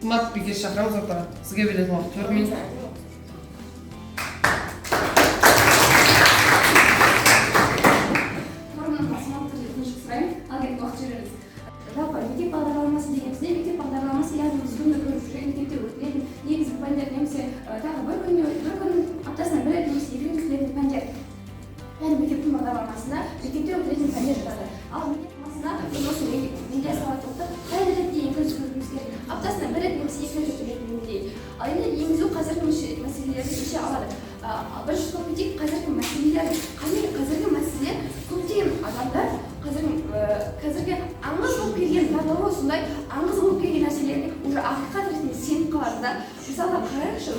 Қымбат Бекеш, шақырамыз ортаға. Сізге беретін уақыт 4 минут. Форманы максималды түрде тыныштық сұраймын, ал енді уақыт жіберіңіз. Жалпы, мектеп бағдарламасы деген бізде мектеп бағдарламасы, яғни біз күнде көріп жүрген мектепте өтілетін негізгі пәндер немесе тағы бір күнде, бір күн, аптасына бір рет немесе екі рет өтілетін пәндер. Яғни мектептің бағдарламасында мектепте өтілетін пәндер жатады. Ал мектеп бағдарламасына біз осы медиа сауаттылықты қай ретте енгізуіміз керек? Аптасына бір рет немесе екі рет өтілетіндей. Ал енді енгізу қазіргі мәселелерді шеше алады. Бірінші тоқталып кетейік қазіргі мәселелер. Қазіргі мәселе, көптеген адамдар қазіргі аңыз болып келген, барлығы осындай аңыз болып келген нәрселерге уже ақиқат ретінде сеніп қалады да. Мысалға, қараңызшы,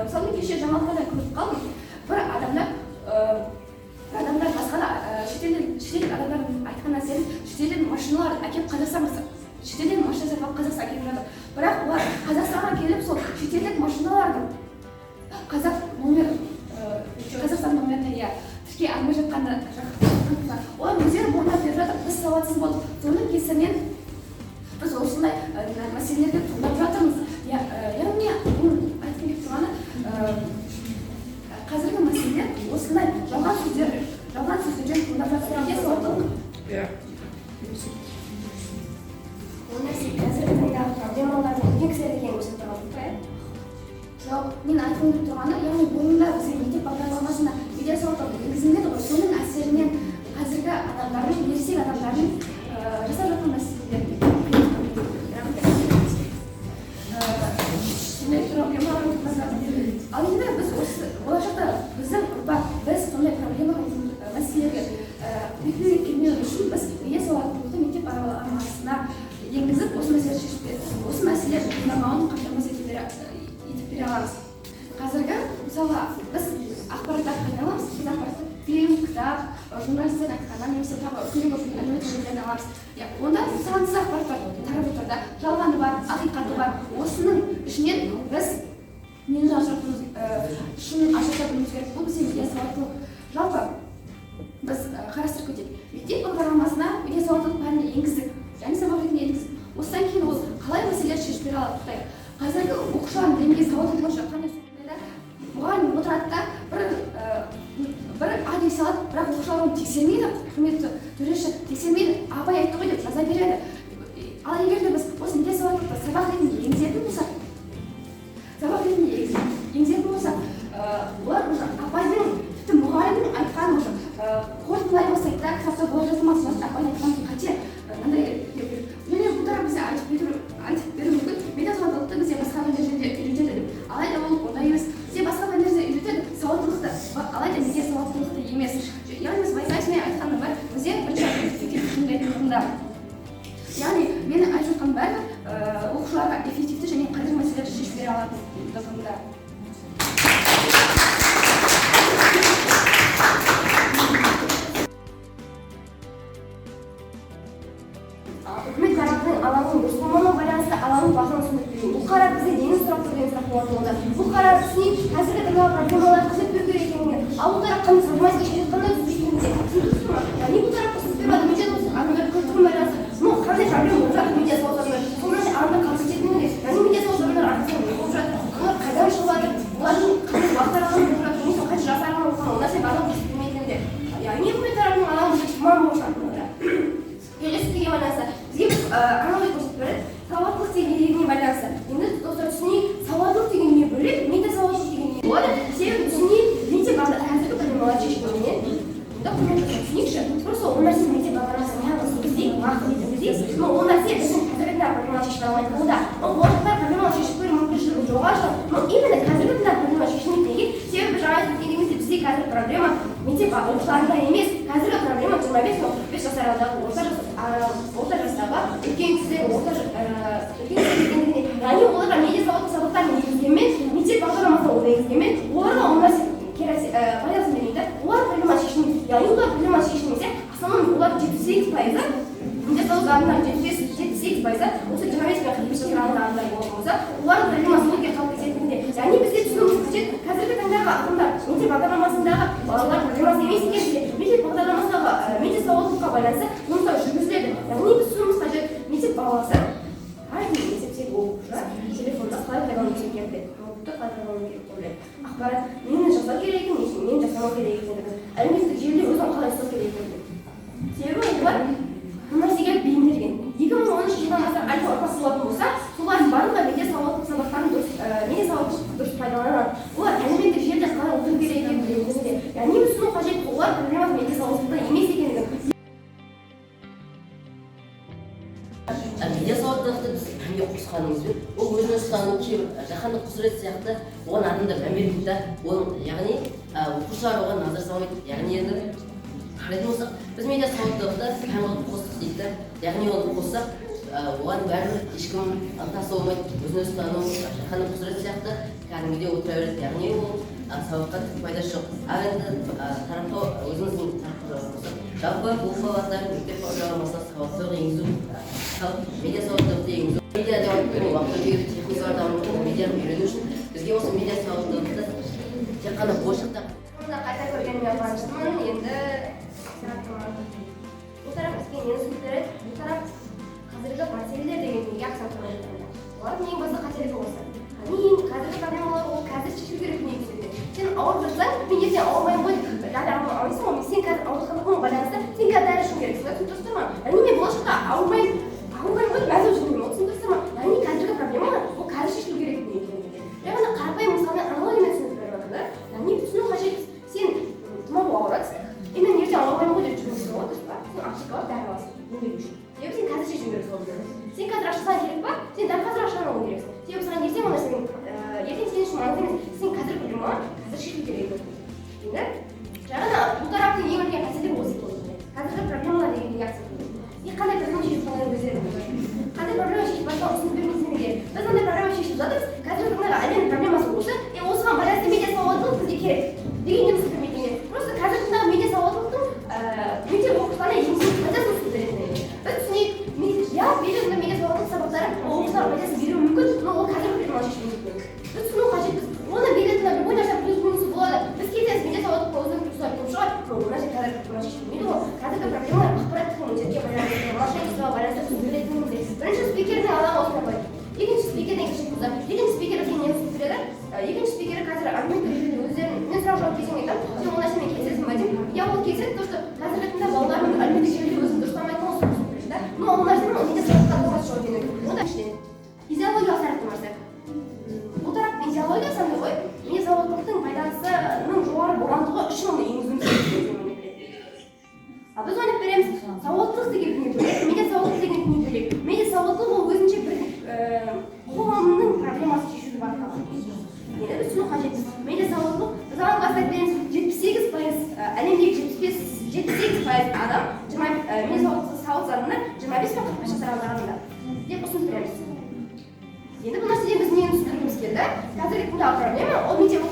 мысалы, мен кеше жаңалықтардан көріп қалдым, бір адамдар басқа да шетелдік адамдардың айтқан нәрсесін, шетелден машиналар әкеліп Қазақстанға, шетелден машина сатып алып, Қазақстанға келіп жатыр. Бірақ олар Қазақстанға келіп, сол шетелдік машиналардың қазақ номер, Қазақстан номеріне, иә, тіркей алмай жатқаны. Олар өздері мойындап беріп жатыр: біз сауатсыз болдық, соның кесірінен біз осындай мәселелерге туындап жатырмыз. Иә, яғни оның айтқым келіп тұрғаны, қазіргі мәселелер осындай жалған сөздерден туындап жатыр. Медиа сауаттылық. Иә. Ол нәрсе қазіргі таңдағы проблемалардың үлкен кісілер екенін көрсетіп тұрған жоқ па, иә? Жоқ, мен айтқым келіп тұрғаны, яғни бұрында бізге мектеп бағдарламасына медиа сауаттылық енгізілмеді ғой, соның әсерінен қазіргі адамдардың, ересек адамдардың жасап жатқан мәселелері, сондай проблемалар туындап. Ал енді біз осы болашақта, біздің ұрпақ, біз сондай проблема мәселелерге бетпе бет келмеу үшін біз медиа сауаттылықты мектеп бағдарламасына енгізіп, осы мәселелерді шешіп, осы мәселелер туындамауын қамтамасыз етіп бере аламыз. Қазіргі, мысалға, біз ақпараттарды қайдан аламыз? Біз ақпаратты фильм, кітап, журналистердің айтқанынан немесе тағы үлкен көп әлеуметтік желілерден аламыз, иә. Онда сансыз ақпараттар тарап жатыр да, жалғаны бар, ақиқаты бар. Осының ішінен біз нені ажыратуымыз, шынын ажырата білуіміз керек. Бұл бізде медиа сауаттылық. Жалпы, біз қарастырып кетейік: мектеп бағдарламасына медиа сауаттылық пәнін енгіздік және сабақ ретінде енгіздік. Осыдан кейін ол қалай мәселелерді шешіп бере алады? Тоқтайық, қазіргі оқушылардың деңгейі, сауаттылығы бойынша қандай? Сондайда мұғалім отырады да, бір а дей салады, бірақ оқушылар оны тексермейді, құрметті төреші, тексермейді. Апай айтты ғой деп жаза береді. Ал егер де біз осы медиа сауаттылықты сабақ ретінде енгізетін болсақ, олар уже апайдың, тіпті мұғалімнің айтқанын уже қорытындылай бастайды да: кітапта былай жазылмады, значит, апайдың айтқаны қате, мынандай деп. Және бұл тарап бізде айтып беруі мүмкін, медиа сауаттылықты бізде басқа пәндерде үйретеді деп. Алайда ол ондай емес. Бізде басқа пәндерде үйретеді сауаттылықты, алайда медиа сауаттылықты емес. Яғни біз байқайсыз, айтқаным бар, бізде бірінші эффективті туындайтындығында. Яғни менің айтып жатқаным бәрі оқушыларға эффективті және қазіргі мәселелерді шешіп бере алатындығында. Үкімет тарапының алаңның дұрыс болмауына байланысты алаңның бағасын түсіндіріп беру. Бұл қарар бізде нені сұрап тұр деген сұрақ болады онда. Бұл қарар түсінейік, қазіргі таңдағы проблемаларды түзетпеу керек екенін. Ал бұл тарап қандай проблематика шешіп жатқанын түсінбейтінінде. Түсініп тұрсыз ба? Яғни бұл тарап ұсыныс беріп жатыр, медиа адамдар көріп тұрған байланысты. Но қандай проблема болып жатыр медиа сауат, сол нәрсе адамдар қалып кететінінде. Яғни медиа сауат адамдар арасында не болып жатыр, олар қайдан шығып жатыр, олардың қандай уақыт аралығында болып жатыр, немесе қанша жас аралығында болып жатыр, ол нәрсе барлығы көрсетілмейтінінде. Яғни үкімет тарапының алаңы тұман болып жатыр. Үйлесімге байланысты бізге бір аналогия көрсетіп береді сауаттылық деңгейіне байланысты. Енді, достар, түсінейік, сауаттылық деген не бөлек, медиа сауаттылық деген не болады. Себебі түсінейік, мектеп қазіргі проблемаларды шешкенменен, енді, құрметті достар, түсінейікші, просто ол нәрсе мектеп бағдарламасына неғып енгізейік, нақты енгізейік, но ол нәрсе біздің қазіргі таңдағы проблеманы шешіп алмайды да. Но болашақта проблеманы шешіп көру мүмкіншілігі жоғары шығар, но именно қазіргі таңдағы проблема шешілмейді. Неге? Себебі жаңа айтып өткеніміздей, бізде қазір проблема мектеп оқушыларында емес, қазіргі проблема 25 пен 45 жас аралығындағы орта жастағы үлкен кісілер, үлкен кісілер екендігіне. Яғни оларға медиа сауаттылық сабақтарын енгізгенмен, мектеп бағдарламасына оны енгізгенмен, оларға ол нәрсе кері пайдасын бермейді, олар проблема шешілмейді. Яғни олар проблема шешілмесе, основном олар 78%-ы, медиа сауаттылық адамдардың 78%-ы осы 25 пен 45 жас аралығындағы адамдар болатын болса, олардың проблемасы неге қалып кететінінде. Яғни бізге түсінуіміз қажет, қазіргі таңдағы адамдар мектеп бағдарламасындағы балалар проблемасы емес екен. Бізде мектеп бағдарламасындағы медиа сауаттылыққа байланысты жұмыстар жүргізіледі. Яғни біз түсінуіміз қажет, мектеп баласы береді. Ақпарат нені жасау керек екенін, нені жасамау керек екендігін, әлеуметтік желіде өзін қалай ұстау керек екендігін. Себебі олар бұл нәрсеге бейімделген. 2010 жылдан бастап альфа ұрпақ болатын болса, солардың барлығы медиа сауаттылық сабақтарын дұрыс, медиа сауаттылықты дұрыс пайдаланады. Олар әлеуметтік желіде қалай отыру керек екенін біледі. Яғни біз түсіну қажет, олар проблемасы медиа сауаттылықта емес екендігін. Медиа сауаттылықты біз пәнге қосқанымызбен, ол өзін ұстану, кейбір жаһандық құзырет сияқты оған адамдар мән бермейді да, оның, яғни оқушылар оған назар салмайды. Яғни енді қарайтын болсақ, біз медиа сауаттылықты пән қылып қостық дейді да, яғни оны қоссақ, оған бәрібір ешкім ынтасы болмайды, өзін ұстану, жаһандық құзырет сияқты кәдімгідей отыра береді, яғни ол сабаққа түк пайдасы жоқ. Ал енді тарапқа, өзіміздің тарапқа жауап болсақ, жалпы бұл бағытта мектеп бағдарламасына сауаттылық енгізу, медиа сауаттылықты енгізу, медиа деп уақыт өте келе техникалар дамуы, медианы үйрену үшін бізге осы медиа сауаттылықты тек қана болашақта Мұны қайта көргеніме қуаныштымын. Енді сараптама. Бұл тарап бізге нені ұсынып береді? Бұл тарап қазіргі мәселелер деген дүниеге акцент қойып жатыр. Олардың ең басты қателігі осы. Яғни ең қазіргі проблемалар ол қазір шешу керек дүние кезінде. Сен ауырып жатсаң, мен ертең ауырмаймын ғой деп дәрі алмайсың ғой. Сен қазір ауырып жатқандығыңа байланысты сен қазір дәрі ішу керексің, түсініп тұрсыздар ма? Яғни мен болашақта ауырмаймын ғой деп мәз болып жүрмеймін, түсініп тұрсыздар ма? Яғни қазіргі проблемалар ол қазір шешілу керек дүние кезінде. Жай ғана қарапайым мысалмен, аналогиямен түсіндіріп беріп жатыр да. Яғни түсіну қажет. Сен тұмау ауырасың, и мен ертең ауырмаймын ғой деп жүрмейсің ғой, дұрыс па? Сен аптекаға барып дәрі аласың емделу үшін. Себебі сен қазір шешу керексің ол проблеманы. Сен қазір ақша саған керек па? Сен дәл қазір ақшаны алу керексің. Себебі саған ертең ол нәрсенің, ертең сен үшін маңызды емес. Сен қазір проблемалар қазір шешу керек. Енді жай ғана бұл тараптың ең үлкен қателігі осы екенін. Қазіргі проблемалар деген неге акцент қою? И қандай проблема шешіп жатқанын өздері біледі. Қандай проблема шешіп жатқанын ұсынып бермейсің. Біз қандай проблема шешіп жатырмыз? Қазіргі таңдағы әлемнің проблемасы осы. И осыған байланысты медиа сауаттылық бізге керек деген не ұсынып бермейді. Просто қазіргі таңдағы медиа сауаттылықтың мектеп оқушыларына енгізу пайдасын ұсынып беретін. Біз түсінейік, иә, белгілі медиа сауаттылық сабақтары оқушыларға пайдасын беруі мүмкін, но ол қазіргі проблеманы шешуі мүмкін. Біз түсіну қажетпіз. Оны беретін любой нәрсе плюс минусы болады. Біз келісеміз, медиа сауаттылық өзінің плюстары көп шығар, но ол нәрсе қазіргі проблеманы шешілмейді ғой. Қазіргі проблемалар ақпараттық коммуникацияға байланысты, мошенничествоға байланысты түсіндірілетінімізде. Бірінші спикердің алаңы осындай қойды. Екінші спикерден кешірім болса, екінші спикер бізге нені ұсынып береді? Екінші спикері қазір әлеуметтік желіде өздерін, мен сұрақ жауап кезеңінде айтамын, сен ол нәрсемен келісесің ба деймін. Иә, ол келіседі, то что қазіргі таңда балалардың әлеуметтік желіде өзін дұрыстамайтынын ұсынып береді да. Но ол нәрсенің ол медиа сауаттылыққа қатысы жоқ екенін. Ол да ішінен. Идеологиялық сараптамасы. Бұл тараптың идеологиясы андай ғой, медиа сауаттылықтың пайдасының жоғары болғандығы үшін оны енгізуіміз керек деп ойлап береді. Ал біз ойлап береміз, сауаттылық деген дүние бөлек, медиа сауаттылық деген дүние бөлек. Медиа сауаттылық ол өзінше бір қоғамның проблемасын шешуге бағытталған. Енді біз түсіну қажетпіз. Медиа сауаттылық, біз оған баста айтып береміз, 78%, әлемдегі 78% адам медиа сауатсыз адамдар 25 пен 45 жас аралығында деп ұсынып береміз. Енді бұл нәрседен біз нені түсіндіргіміз келді? Қазіргі таңдағы проблема ол мектеп